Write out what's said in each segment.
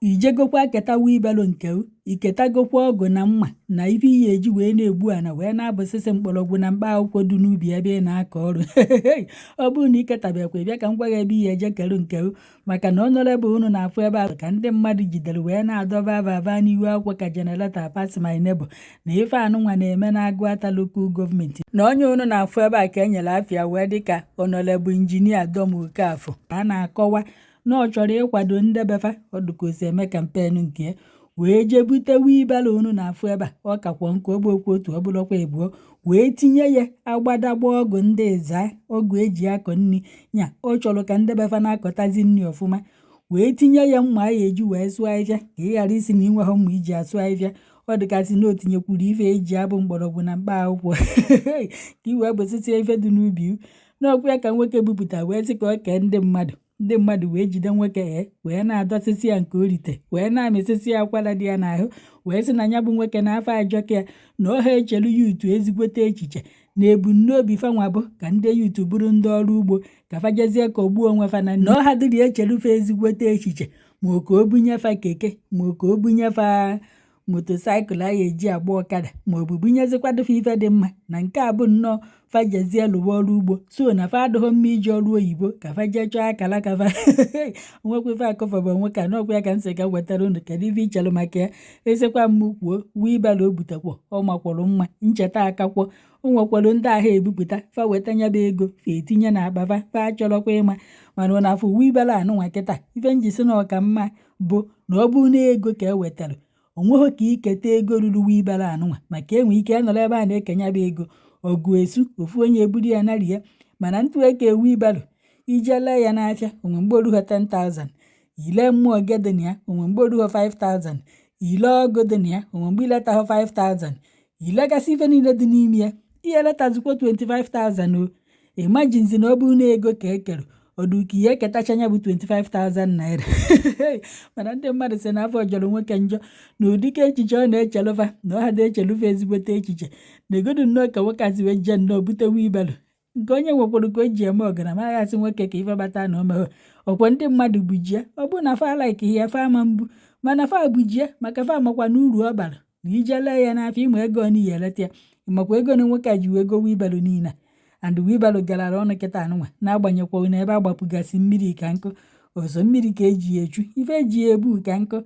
Ijegokwa keta wheelbarrow nke iketagokwa ọgụ na mma na ife ihe eji wee na-egbu ana wee na-abụsịsị mkpọrọgwụ na mkpa akwụkwọ dị n'ubi ebe ị na-akọ ọrụ. Ọ bụrụ na iketabekwa, bịa ka m gwa gị ebe ihe eje keru nke, maka na honourable unu na-afụ ebe a ka ndị mmadụ jidere wee na-adọba avava n'ihu akwụkwọ ka generator pass my neighbor na ife anụnwa na-eme na Agụata Local Government. Na onye unu na-afụ ebe a ka e nyere afịa wee dịka Honourable Engineer Dom Okafor, a na-akọwa na ọ chọrọ ịkwado ndebefa ọdụkosi eme campaign nke ya, wee jee bute wheelbarrow unu na-afụ ebe a. Ọ kakwọ nke ọbụokwu otu ọbụlọkwa ịbụọ, wee tinye ya agbadagba ọgụ ndị ịza, ọgụ eji akọ nri nya. Ọ chọrọ ka ndebefa na-akọtazi nri ọfụma, wee tinye ya mma a ya eji wee sụọ ahịfịa, ka ị ghara isi na ịnweghọ mma iji asụ ahịfịa. Ọ dịgasị na o tinyekwuru ife eji abụ mgbọrọgwụ na mkpa akwụkwọ ka i wee bụsịsịa ife dị n'ubi n'ọkwa ya ka nwoke bupụta wee sị ka ọ kee ndị mmadụ. Ndị mmadụ wee jide nwoke e wee na-adọsịsị ya nke orite, wee na-amịsịsị ya akwara dị ya n'ahụ, wee sị na ya bụ nwoke na-afọ ajọka ya na ọha echelu youth ezigbote echiche na ebumnobi fanwa bụ ka ndị youth bụrụ ndị ọrụ ugbo, ka fa jezie kọgbuo onwe fa, na ọha dịrị echelufe ezigbote echiche, ma ka o bunye fa keke, ma ka o bunye fa motorcycle a ya eji agba ọkada, ma ọ bụ bunyezikwadofa ife dị mma. Na nke a bụ nnọọ fa jezie lụwa ọrụ ugbo, so na fa adịghị mma iji ọrụ oyibo, ka fa jee chọọ akara ka fa nwekwa ife akọfọbụ onwe ka n'ọkwa ya ka nsị ka wetara unu. Kedu ife ichelụ maka ya? Esikwa m kwuo, wheelbarrow o butekwa, ọ makwụrụ mma. Ncheta akakwọ o nwekwara ndị ahụ ebupụta fa weta nya bụ ego, fa etinye na akpa fa, fa achọrọkwa ịma. Mana ọ na-afụ wheelbarrow anụnwa kịta, ife njisi na ọka mma bụ na ọ bụrụ na ego ka e wetara, onweghị ka iketa ego ruru wheelbarrow anụnwa, maka enwe ike nọrọ ebe a na-ekenya bụ ego, ọgụ esu ofu onye eburu ya narị ya. Mana ntụ eke wheelbarrow, ije lee ya n'afịa, onwe mgbe oruho 10,000. Ile mmụọ ge dị na ya, onwe mgbe oruho 5000. Ile ọgụ dị na ya, onwe mgbe iletahụ 5000. Ilegasị ife niile dị n'ime ya, ihe letazikwa 25,000 o. Imaginezi na ọ bụrụ na ego ka ekere ọdụ ka ihe eketacha ya bụ 25,000 naira. Mana ndị mmadụ sị na afọ jọrọ nwoke njọ na ụdịka echiche ọ na-echelufa, na ọ ha na-echelufa ezigbote echiche na egodu nnọọ ka nwoke a si wee jee nnọọ bute wheelbarrow nke onye nwekwara ka o ji eme ọgara ma aghasị nwoke ka ife bata na omeghe ọkwa. Ndị mmadụ bụ ji ya, ọ bụrụ na fa like ya, fa ama mbu, mana fa bụ ji ya maka fa makwa na uru ọ bara na ije lee ya n'afọ, ịma ego ọ ya eleta ya, ịmakwa ego na nwoke a ji wee go wheelbarrow niile. And wheelbarrow garara ọnụ kịta anụnwa, na-agbanyekwa na ebe agbapụgasị mmiri ka nkụ ọzọ, mmiri ka eji ya echu, ife eji ya ebu ka nkụ.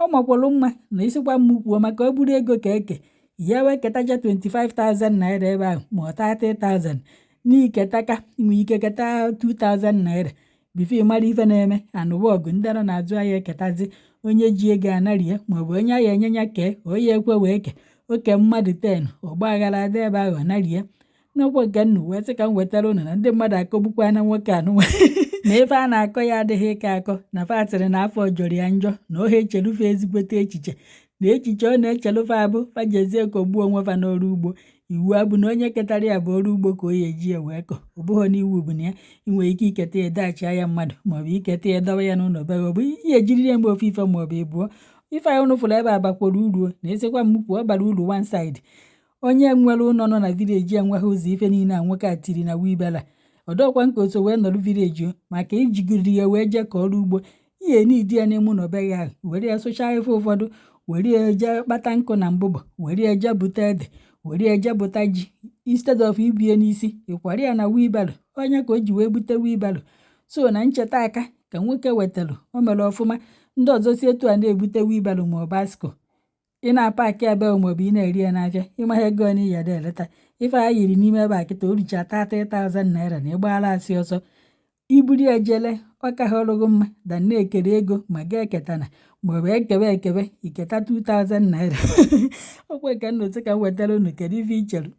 Ọ makwalụ mma na isikwa m kwuo, maka ọ bụrụ ego ka eke ya wee ketacha 25,000 naira ebe ahụ, ma ọ 30,000 n'iketaka, nwee ike keta 2,000 naira before ị mara ife na-eme. Anụwa ọgụ ndị nọ na-azụ ahịa eketazi, onye ji ego anarị ya, maọbụ onye ahịa enye ya kee onye ekwe wee ke oke mmadụ 10, ọgba aghara ada ebe ahụ anarị ya n'ọkwa nke nnu. Wee sị ka m wetara unu na ndị mmadụ akọgbukwa na nwoke anụnwa na ife a na-akọ ya adịghị ịkọ akọ, na fa sịrị na afọ jọrọ ya njọ, na oha echelufe ezigbote echiche, na echiche ọ na-echelufe abụ fajezie kọgbuo onwe fa n'ọrụ ugbo. Iwu abụ na onye ketara ya bụ ọrụ ugbo ka o ya eji ya wee kọ. Ọ bụghị na iwu bụ na ya ị nwere ike iketa ya dachia ya mmadụ, maọbụ iketa ya dọwa ya n'ụlọ be, ọ bụ ihe ejiriri ya mgbe ofe ife maọbụ ịbụọ. Ife anyị unu fụrụ ebe a bakwara uru, na esikwa m kwuo, ọ bara uru one side. Onye nwere ụlọ nọ na village enweghị ụzọ ife niile a nwoke a tiri na wheelbarrow, ọdọkwa nka oso wee nọrọ village o, maka ijigiri ya wee jee ka ọrụ ugbo ihe n'idi ya n'ime ụlọ be ya ahụ, were ya sụchaa ife ụfọdụ, were ya jee kpata nkụ na mbụbọ, were ya jee bute ede, were ya jee bụta ji, instead of ibie n'isi ịkwara ya na wheelbarrow. Onye ka o ji wee bute wheelbarrow so na ncheta aka ka nwoke wetara, o mere ọfụma. Ndị ọzọ si etu a na-ebute wheelbarrow ma ọ bicycle, ị na-apaki ebe maọbụ ị na-eri ya n'afịa, ịmaha ego ole ya da eleta. Ife a yiri n'ime ebe a kịta, o richa 30,000 naira na ịgbaala asị ọsọ iburu ya jele ọka ha ọrụghị mma da na-ekere ego ma ga eketana maọbụ ekebe ekebe iketa 2000 naira. Ọkwa ka nnọtụ ka m wetara unu. Kedu ife i chere?